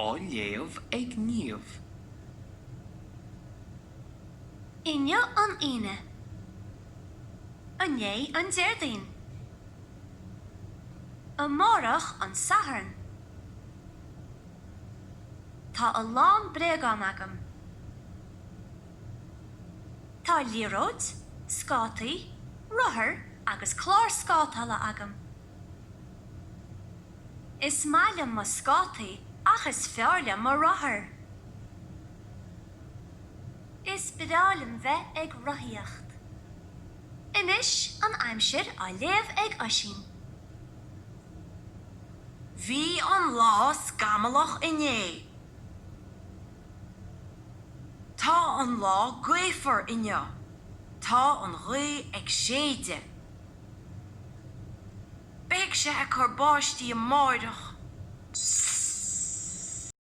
Á léamh ag Niamh. Inniu an Aoine. Inné an Déardaoin. Amárach an Satharn. Tá a lán bréagán agam. Tá liathróid, scátaí, rothar agus clár scátála agam. Is maith liom mo scátaí ach is fearr liom mo rothar. Is breá liom bheith ag rothaíocht. Anois an aimsir á léamh ag Oisín. Bhí an lá scamallach inné. Tá an lá gaofar inniu. Tá an ghaoth ag séideadh. Beidh sé ag cur báistí amáireach.